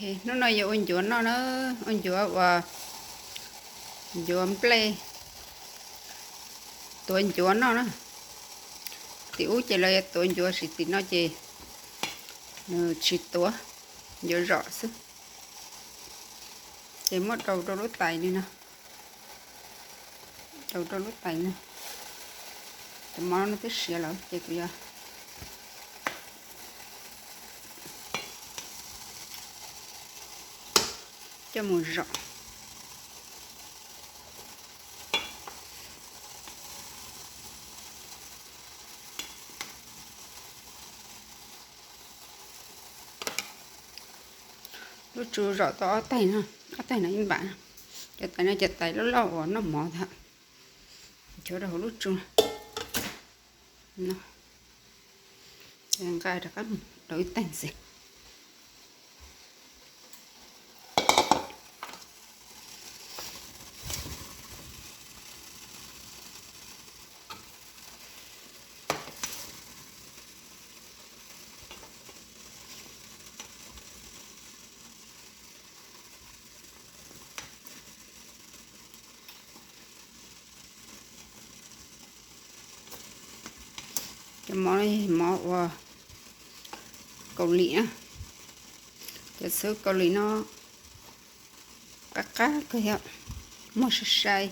Hnub no yuav ua ncuav noj na, ua ncuav uas ncuav nplej, tuav ncuav noj na. Tim ub ces lawv yuav tuav ncuav, tiam sis tim no ces nws tsis tuav, ncuav zom xwb. Ces muab rau rau lub tais li no, rau rau lub tais no. Cov mov no twb siav lawm ces kuv yuav coj mus zom. Lub tsu zom tau ob tais no, ob tais no ib npam. Cov tais no cov tais loj loj uas noj mov ntag. Chuav rau hauv lub tsu no, nqa rov qab mus rau ib tais ntxiv. Cov mov no yog mov uas Kaus Lim na. Cov txhuv Kaus Lim no qab qab kawg thiab, muag sai sai,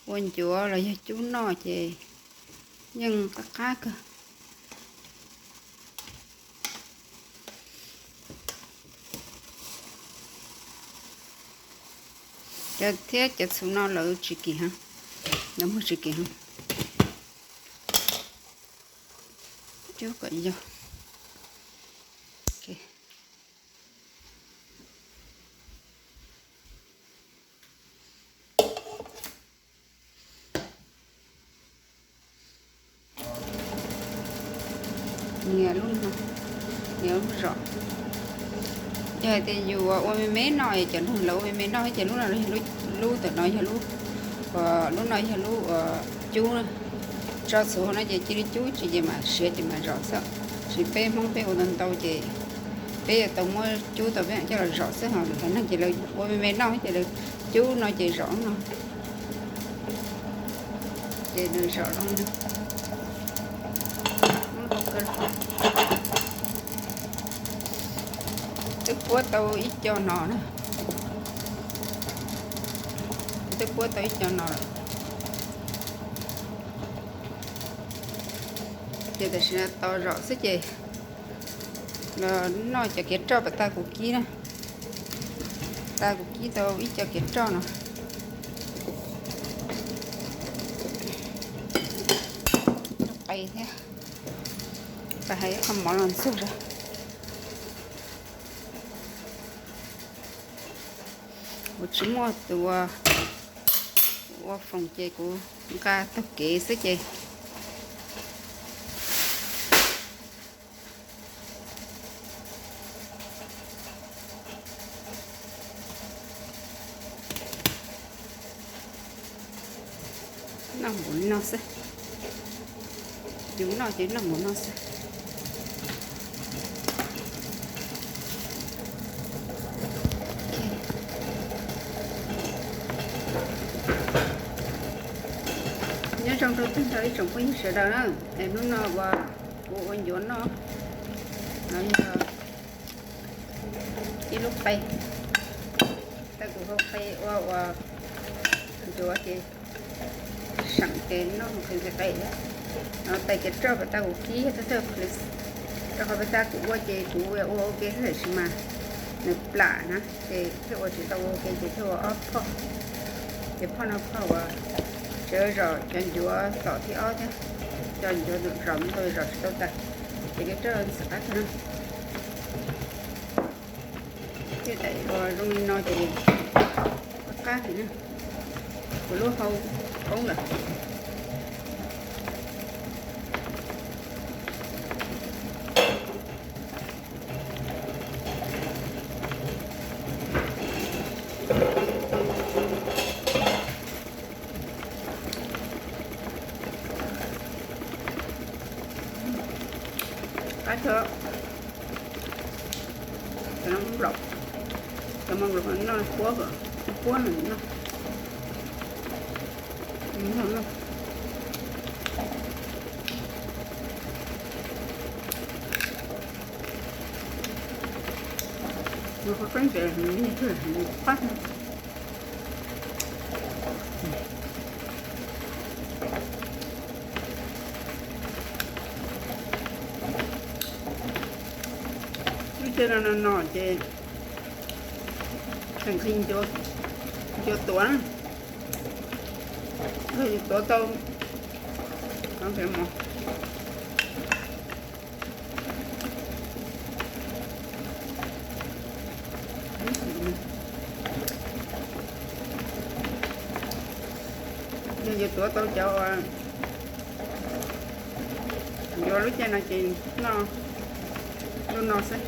ua ncuav los yog cub noj ces yeej qab qab kawg. Cov thiab cov txhuv no lawv tsis kim heev, lawv muag tsis kim heev. Cub kom yau. Nias lub no, nias lub zom. Yog hais tias yus ua me me noj, cov neeg lawv ua me me noj ces lub no, lub ntawm no yog lub, lub no yog lub cub. Tso txhuv hauv no ces cia li cub tsis ces mam siav ces mam zom xwb. Tsis, peb Hmoob peb ua ntau ntau ces peb yuav tau muab cub tau peb mam coj los zom xwb. Ho lwm haiv neeg ces lawv ua me me noj ces lawv cub no ces zom no. Ces nws zom zoo. Twb puab tau ib co no na. Twb puab tau ib co no lawm. Ces tam sim no tau zom xwb ces los noj cov kev roj pam tag kuv kib na. Tag kuv kib tau ib co kev roj no. Qe thiab, tau hais ib qho mov los ntxuag zog. Kuv tsis muaj tus ua foom ces kuv nqa taug kev xwb ces. Noj npaum li no xwb. Yus noj ces noj npaum no xwb. Nyob zoo rau tag nrho ib tsoom phooj ywg sawv daws na. Es hnub no uas kuv ua ncuav noj, no yog ib lub qe, tau kuv hau qe ua ua ncuav ces seem ces noj qe qe thiab. No tais kev roj pam tag kuv kib yog thawj thawj plis, rau qhov pab tag kuv ua ces kuv ua ua ua ke xwb tiam sis mas nws plam na ces thiaj ua tsis tau ua ua ke ces thiaj ua ob phoj. Ces phoj no phoj uas tseem zom cov ncuav tom thib ob thiab, cov ncuav zom ntau zom tsis tau tas, ces kev roj ntxim qab kawg na. Thiaj daim uas zoo li no ces qab qab heev na. Kuv lub hau poob lawm. Qab tso, cov no lom. Cov mas noj puab kom puab noj. Qhov tseeb ces pab. Lub caij no no ces tseem nqhis ncua tuav, tuav tau. Yog yuav tuav tau cov uas yuav lub caij no ces noj lub no xwb,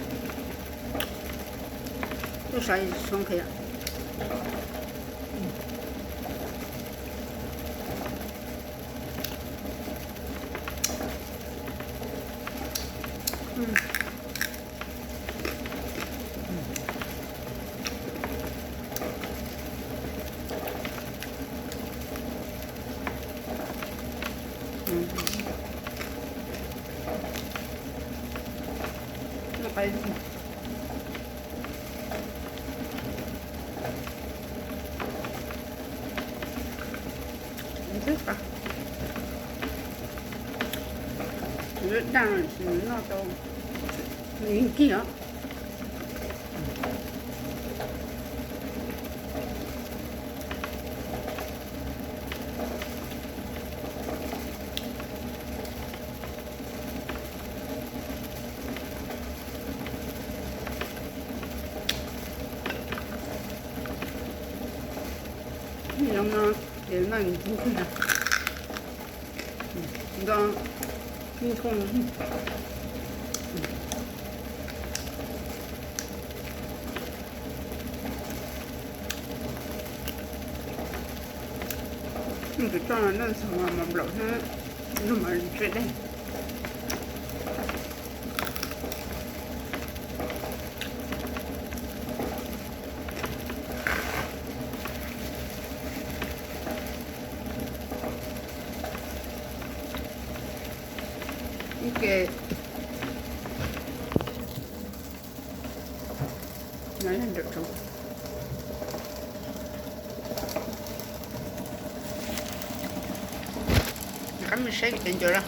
lub sav zoo nqhis. Daj noj tau nkig os. Zoo no ces noj ntshe nto ntshe. Tus tso no ntxhov mas nplaum thiab, ntxhov mas ntse dej. Ib ke no yog nram tsoov. Qab mus saib cov ncuav los.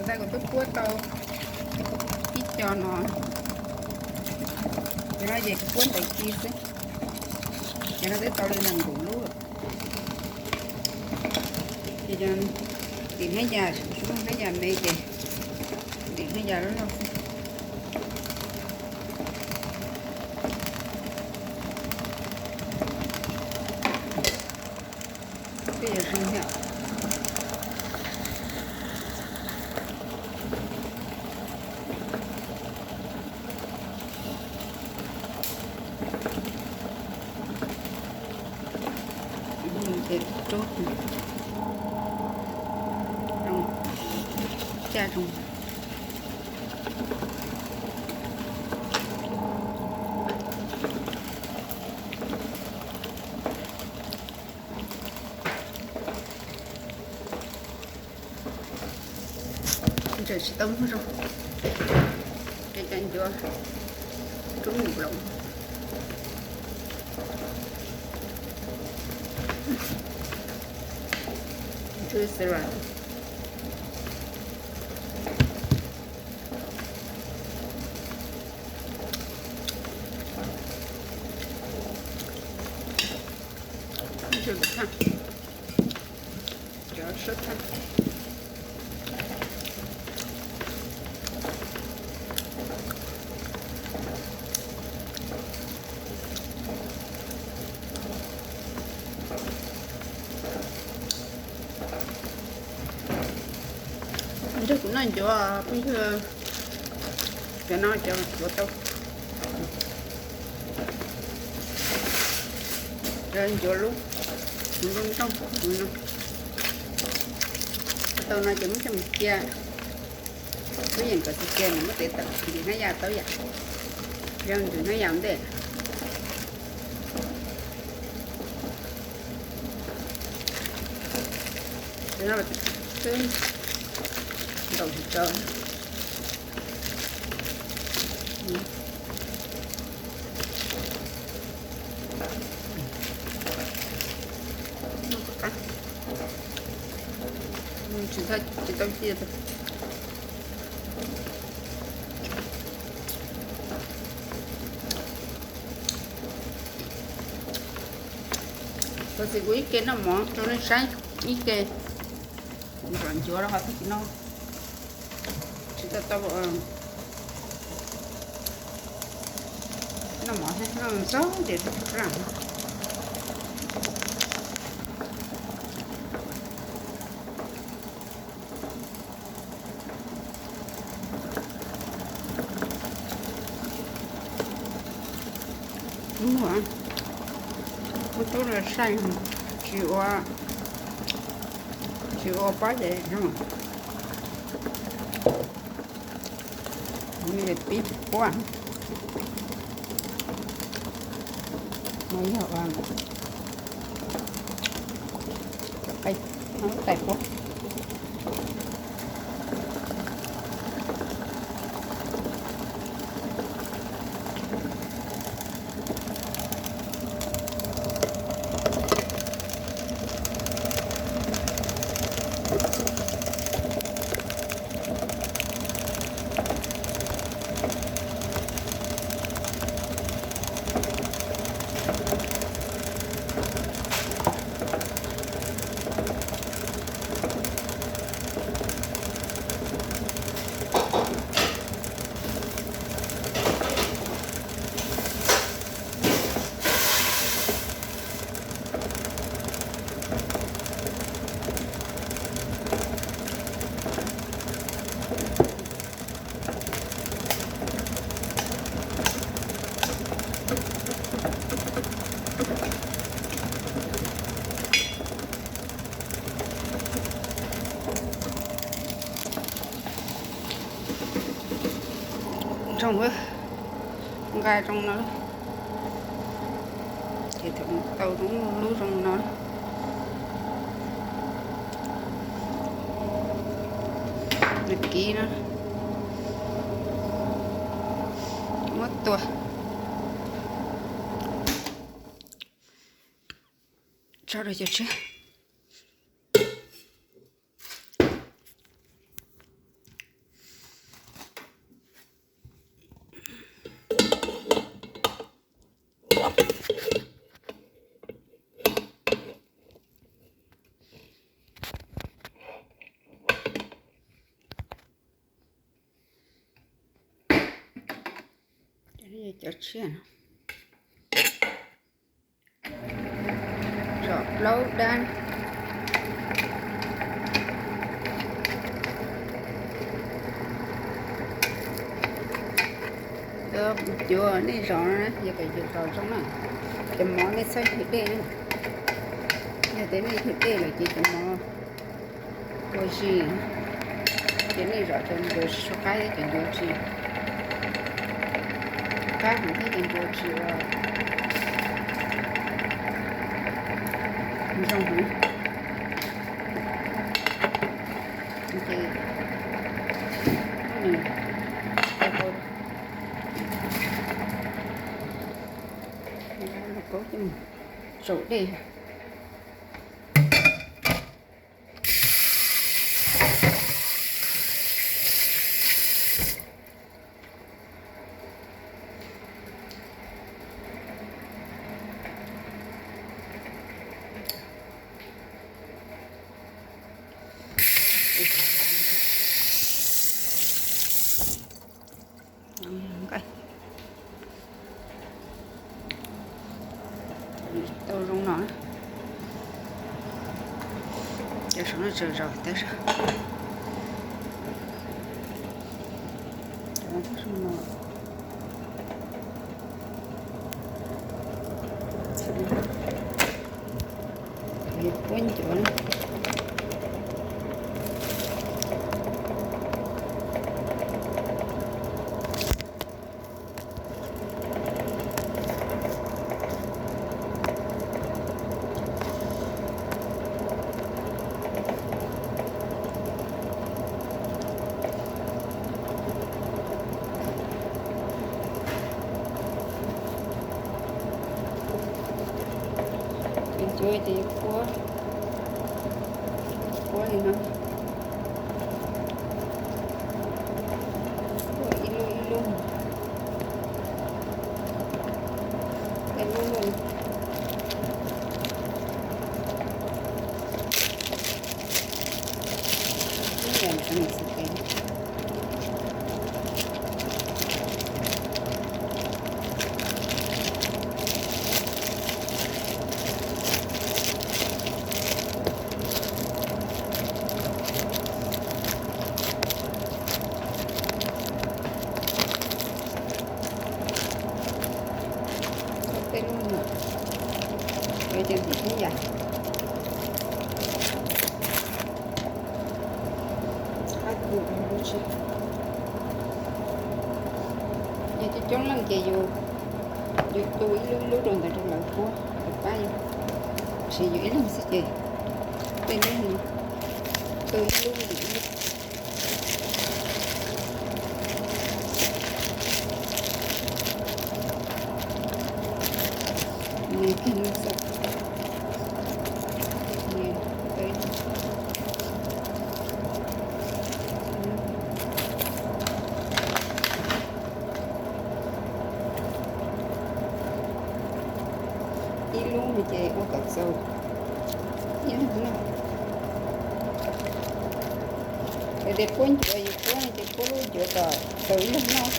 Ua ntej kuv twb puab tau ib co no, ces no ces kuv puab ntais ci xwb, ces no twb tau li nees nkaum lub lawm. Ces tim hnab yas, hnab yas me ces tim hnab yas loj loj xwb. Twb yuav zoo thiab. Ces rub, caj zoo. Ntshe tsis tau muag zoo, ces cov ncuav rub mus nplaum. Switzerland. Nrog kuv noj ncuav phooj ywg, cov no cov ncuav tau. Cov ncuav lub, ncuav nrooj no. Tau no ces muab coj mus cia, lub yeem kom txias cia, nws muab tev tawm ntws hnab yaj tau yam, yog ntws hnab yaj ua ntej. Xwb ntaus tsis tau. Tsis tau cia. Tab sis kuv ib ke noj mov rau nej saib ib ke, kuv zom ncuav rau qhov twg tsis noj, tsis tau tau noj mov thiab, noj ntxov ces rau. Muaj, muaj tub los saib, tsis ua, tsis ua pob ces zoo. Pib puab no yog tais puab. Zoo, nqa zoo no, ces thaum tau zoo lub zoo no. Nws kiv no, muab tua tso rau cov tshiab. Cov tshiab no, zom plaub dab. Cov cuav nej zom no na, yog kom yus zom zoo na, cov mov nej txhob thwm dej na. Yog tias nej thwm dej lawm ces cov mov ua zis, ces nej zom cov ncuav tsis qab thiab cov ncuav tsis qab heev thiab cov ncuav tsis ua zoo heev. Ces nws tau tau, nqa lauj kaub coj mus zaum dej. Saum no tsaws zaus tas zog. Puab ncuav. Ncuav ces yuav puab, puab li no. Puab ib lub ib lub, tej lub luaj. Tej lub no, ces ntxim ib yam. Yog coob coob leej ces yus, yus tu ib lub lub rau ntawd rau lawv puab, lawv pab yus. Tab sis yus ib leeg xwb ces tej lub no tu ib lub ib lub. Ib lub no ces ua kom txaus ib leeg noj. Yog tias puab ncuav yus puab no ces puab lub ncuav kom txaus ib leeg noj,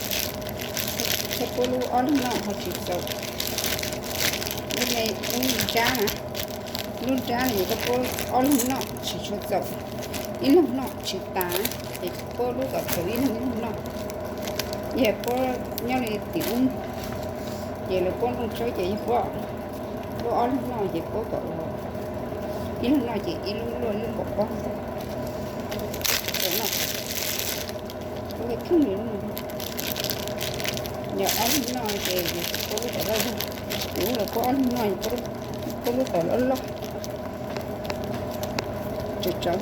thiab puab lub ob leeg noj ho tsis txaus. Lub me, lub nrab na, lub nrab no ces koj puab ob leeg noj tsis tshua txaus, ib leeg noj tsis tas, ces puab lub kom txaus ib leeg noj. Yog puab nyob li tim ub, ces lawv puab nplooj tsawb ces yog puab, puab ob leeg noj ces puab kom ua, ib leeg noj ces ib lub luaj ib lub npaum pob. Puab kheej li lub no. Yog ob leeg noj ces puab lub kom loj loj, yus lawv puab ob leeg noj, puab lub kom loj loj, tsawv tsawv.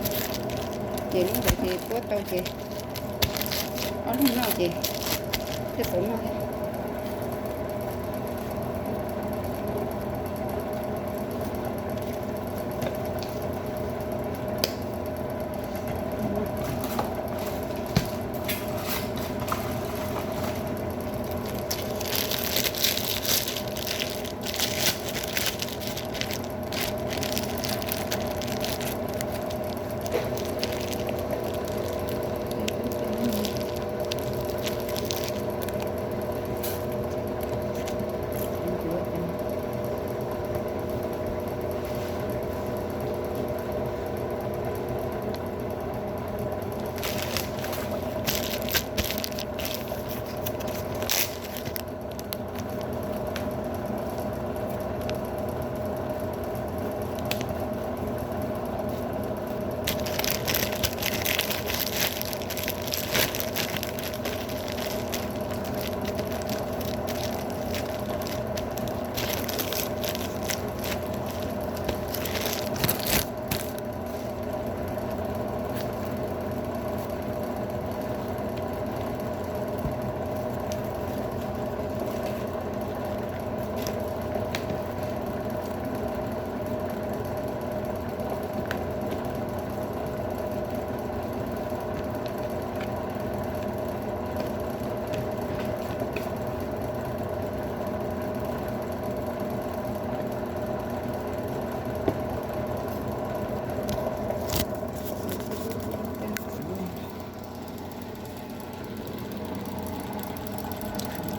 Ces lub ntawd ces puab tau ces ob leeg noj ces thiaj txaus noj thiab.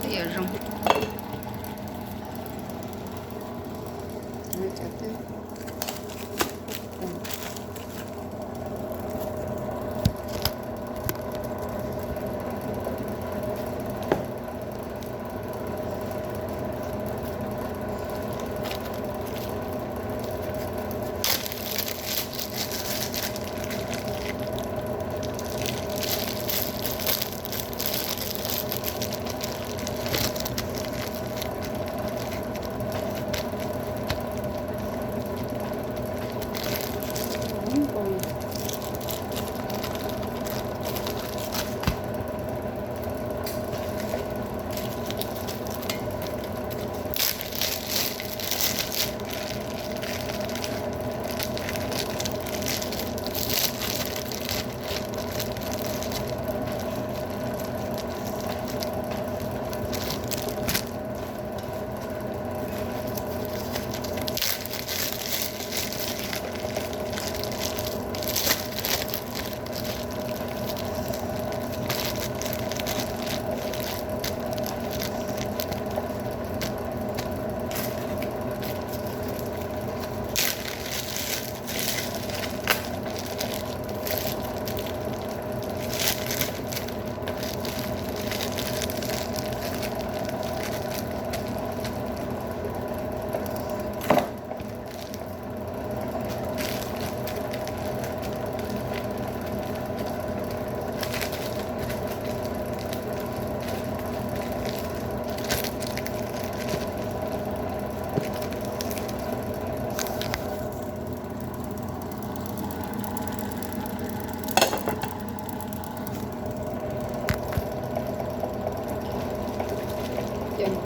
Twb yuav zoo. Cov twb,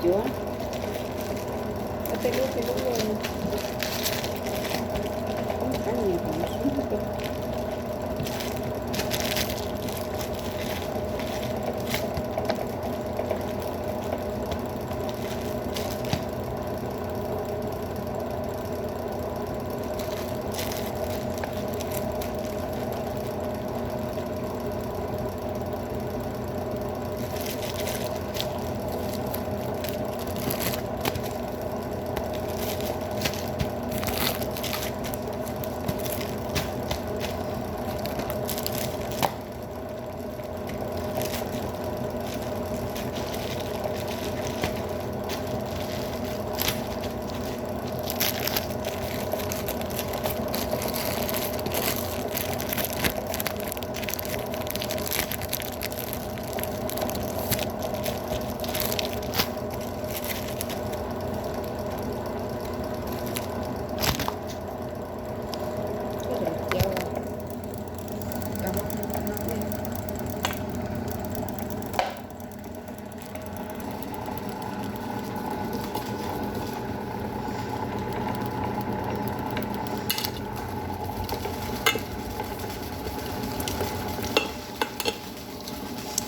Yuav tej lub tej lub, qab nyias kom nws sib ntoo.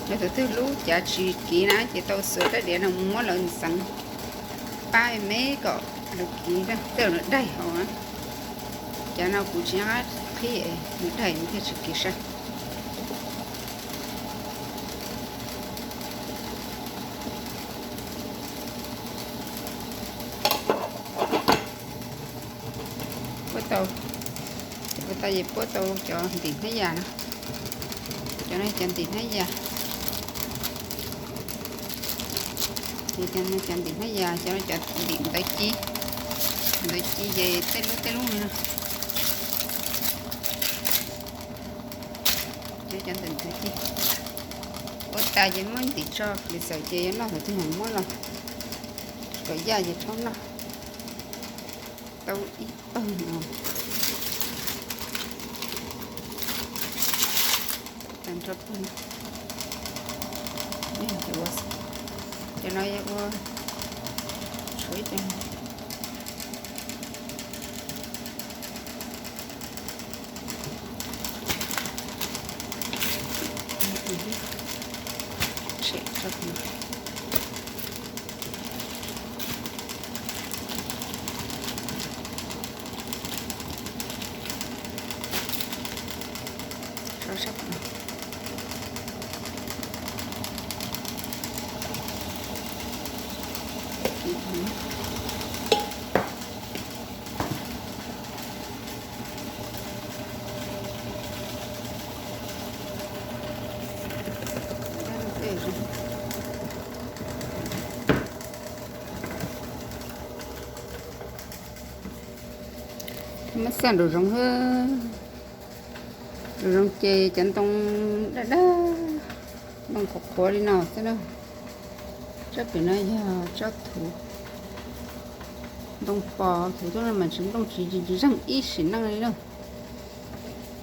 Yog tus twg lub cav tsis kiv na ces tau xuas rab diav no mus muab lawv ntxeev pab me kom lawv kiv tej lawv daig hauv na. Cav no kuv tsis nyob qab qhib, nws daig nws thiaj tsis kiv sai. Puab tau, puab tau, puab tau cov ntim hnab yas na. Cov no cov ntim hnab yas. Ces cov no cov ntim hnab yas, cov no cov ntim ntawv ci. Ntawv ci ces tej lub tej lub no. Cov ntim ntawv ci ua tas ces muab ntim tso flis xawm ces yuav noj thaum twg los muab los, kom yaj ces rhaub noj. Tau ib pawg no, tag nrho pawg no. Cov no yog ua tshuav ib co. Muab xaj nraum zoov, nraum zoov ces cov ntoo daj daj, ntoo qhuav qhuav li no xwb na. Tsob pem no yog tsob thuv, ntoo pos thuv tuaj no mas tsis nplooj tsis zeeg ib sim neej li na.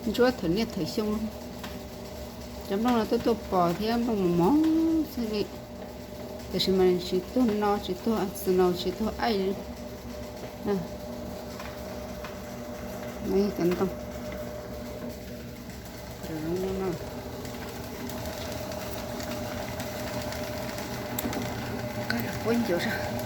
Ntsuab thaum niaj thaum xyoo, cov nplooj no tuaj tuaj pos thiab nplooj mos mos xwb li. Tiam sis mas tsis tuag no tsis tuag snow tsis tuag ice li. No yog cov ntoo. Kab puab ncuav zog.